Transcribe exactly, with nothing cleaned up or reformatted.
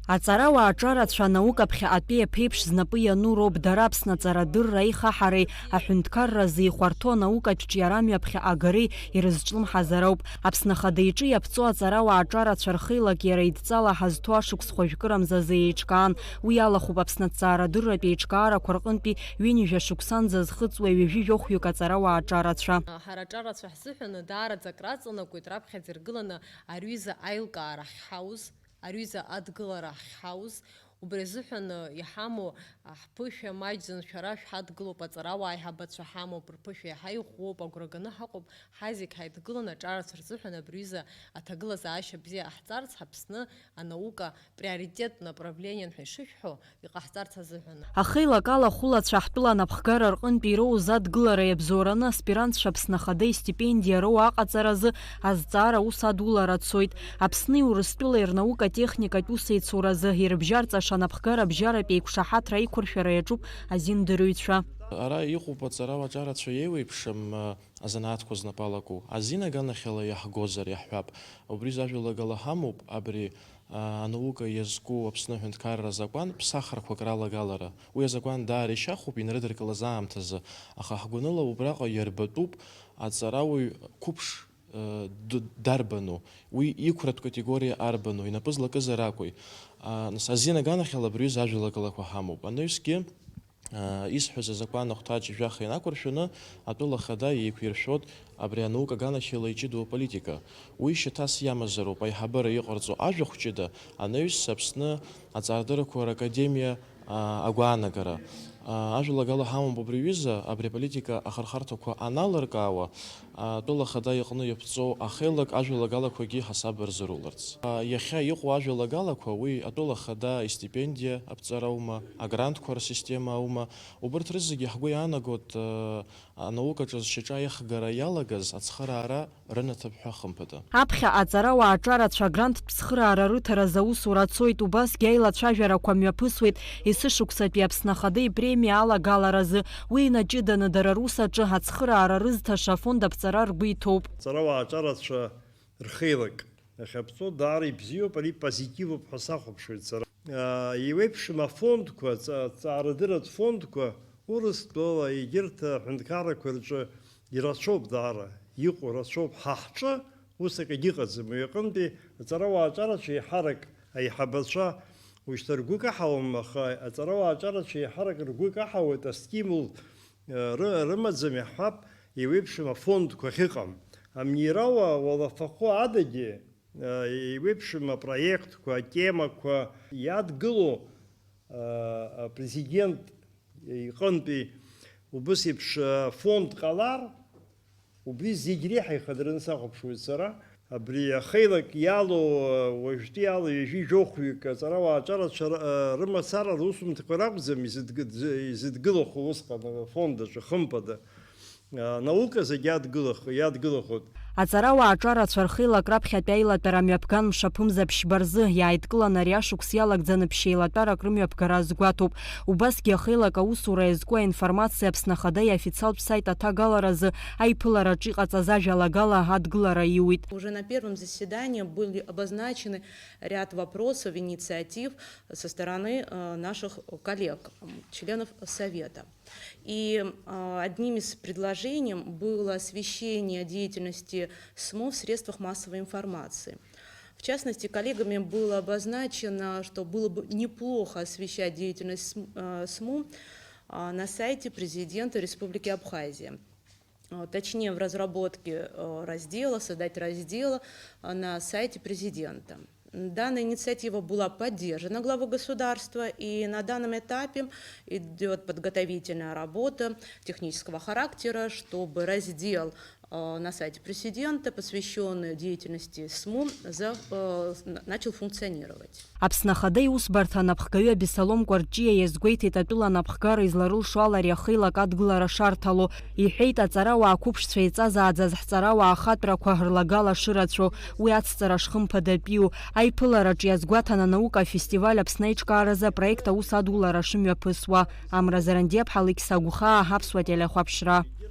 Аҵарауаа аҿарацәа анаука ԥхьаҟатәи аԥеиԥш знапы иану роуп, дара Аԥсны аҵарадырра аихаҳареи аҳәынҭқарразы ихәарҭоу анаукатә ҿиара мҩаԥхьаҟагареи ирызҿлымҳазароуп. Аԥсны Ахада иҿы иаԥҵоу аҵарауаа аҿарацәа рхеилак иара идҵала ҳазҭоу ашықәс хәажәкырамзазы еиҿкаан. Уи алахәуп Аԥсны аҭҵаарадырратә еиҿкаарақәа рҟынтәи ҩынҩажәа шықәсанӡа зхыҵуа ҩажәи жәохәҩык аҵарауаа аҿарацәа. Ҳара аҿарацәа ҳзыҳәаны даараӡа акраҵанакуеит раԥхьаӡа иргыланы ари ҩыза аилкаара ахьҳауз, ари ҩыза адгылара ахьҳауз. Убри азыҳәан иҳамоу ҳԥышәа маҷӡам, шәара шәҳадгылоуп, аҵарауаа аиҳабацәа ҳамоуп, рԥышәа иаҳа иӷәӷәоуп, агәра ганы ҳаҟоуп, ҳазегь ҳаидгыланы аҿарацәа рзыҳәан абри ҩыза аҭагылазаашьа бзиа ҟаҳҵарц, Аԥсны анаука приоритет направлениан ҳәа ишышәҳәо, иҟаҳҵарц азыҳәан. Ахеилак алахәылацәа ҳтәыла анапхгара рҟынтә ироуз адгылара иабзоураны аспирантцәа Аԥсны Ахада истипендиа роуа аҟаҵаразы азҵаара аус адулара цоит. Аԥсни Урыстәылеи рнаука-техникатә усеицуразы ирыбжьарҵаша анапхгара абжьаратә еиқәшаҳаҭра аиқәыршәара иаҿуп азиндырҩцәа. Ара иҟоуп аҵарауаа аҿарацәа еиуеиԥшым, азанааҭқәа знапы алаку. Азин аганахьала иаҳгозар иаҳҳәап. Убри зажәалагала ҳамоуп абри, а, анаука иазку Аԥсны аҳәынҭқарра азакәан ԥсахрақәак ралагалара. Уи азакәан даара ишьахәуп, инарыдыркылаз аамҭазы, аха ҳгәаныла убраҟа иарбатәуп аҵарауаҩ қәыԥш, э, д-, дарбану, уи иқәратә категориа арбану, инапы злакызар акәи. А, нас, азин аганахьала абри аҩыза ажәалагалақәа ҳамоуп. Анаҩсгьы, Исҳәаз азакәан ахәҭаҷ жәаха инақәыршәаны, атәыла ахада еиқәиршәоит абри анаука аганахьала иҷыдоу аполитика. Уи шьаҭас иамазароуп аиҳабыра иҟарҵо ажәахә ҷыда анаҩс Аԥсны аҵарадыррақәа ракадемиа, а, агәаанагара. А, ажәалагала ҳамоуп убри аҩыза абри аполитика ахырхарҭақәа аналыркаауа, атәыла ахада иҟны иаԥҵоу ахеилак ажәалагалақәагьы ҳасаб рзыруларц. А, иахьа иҟоу ажәалагалақәа, уи атәыла ахада истипендиа аԥҵара аума, агрантқәа рсистема аума, убырҭ рызегьы ҳгәы иаанагоит, а, анаукаҿы зшьаҿа аихгара иалагаз ацхыраара рынаҭап ҳәа хымԥада. Аԥхьа аҵарауаа аҿарацәа агранттә цхыраара рыҭаразы аусура цоит, убасгьы аилацәажәарақәа мҩаԥысуеит есышықәсатәи Аԥсны Ахада ипремиа алагаларазы. Уи инаҷыданы дара рус аҿы ацхыраара рызҭаша афонд аԥҵара ргәы иҭоуп. Аҵарауаа аҿарацәа рхеилак ахьаԥҵо даара ибзиоуп, ари позитивуп ҳәа сахәаԥшуеит сара. Аа, еиуеиԥшым афондқәа, аҵа-, аҵаарадырратә фондқәа Урыстәыла егьырҭ аҳәынҭқаррақәа рҿы ирацәоуп даара, иҟоу рацәоуп. Ҳа ҳҿы ус акагьы ыҟаӡам. Уи аҟынтәи аҵарауаа аҿарацәа еиҳарак аиҳабацәа, ушьҭа ргәы каҳауам, аха аҵарауаа аҿарацәа еиҳарак ргәы каҳауеит, астимул, э, ры-, рымаӡам, иаҳҳәап, еиуеиԥшым афондқәа ахьыҟам. Амнирауаа уалафахәы адагьы, э, еиуеиԥшым апроектқәа, атемақәа иадгыло, э, апрезидент иҟынтәи убыс еиԥш, э, фонд ҟалар, убри зегь реиҳа ихадараны сахәаԥшуеит сара. Абри ахеилак иалоу, э, уажәтәи ала ҩажәи жәохәҩык аҵарауаа аҿарацәа р-, э, рымацара русумҭақәа ракәӡам изыдг-, изыдгылахо усҟан афонд аҿы, хымԥада. Анаука зегь иадгылахо-, иадгылахоит. Аҵарауаа аҿарацәа рхеилак раԥхьатәи аилатәара мҩаԥган мшаԥымза ԥшьба рзы, иааидкыланы ари ашықәс иалагӡаны ԥшьеилатәарак рымҩаԥгара азгәаҭоуп. Убасгьы ахеилак аусура иазку аинформациа Аԥсны Ахада иофициалтә сайт аҭагаларазы аиԥылараҿ иҟаҵаз ажәалагала адгылара иуит. Уже на первом заседании были обозначены ряд вопросов, инициатив со стороны, э, наших коллег, м, членов Совета. И, а, одним из предложений было освещение деятельности СМУ в средствах массовой информации. В частности, коллегами было обозначено, что было бы неплохо освещать деятельность СМ-, э, СМУ, а, на сайте президента Республики Абхазия. А, точнее, в разработке, э, раздела, создать раздел, а, на сайте президента. Данная инициатива была поддержана главой государства, и на данном этапе идёт подготовительная работа технического характера, чтобы раздел, э, на сайте президента, посвящённый деятельности СМУ, за-, э, с-, на-, начал функционировать. Аԥсны Ахада иусбарҭа анапхгаҩы Абессалом Кәарҷиа иазгәеиҭеит атәыла анапхгара изларылшо ала ари ахеилак адгылара шарҭало. Иҳәеит, аҵарауаа қәыԥшцәа еиҵазааӡаз ҳҵарауаа ахатәрақәа рлагала шырацәоу, уи ацҵара шхымԥадатәиу. Аиԥылараҿ иазгәаҭан анаука афестиваль Аԥсны аиҿкааразы апроект аус адулара шымҩаԥысуа. Амра Зарандиаԥҳа, Алықьса Гәхаа, Аԥсуа телехәаԥшра.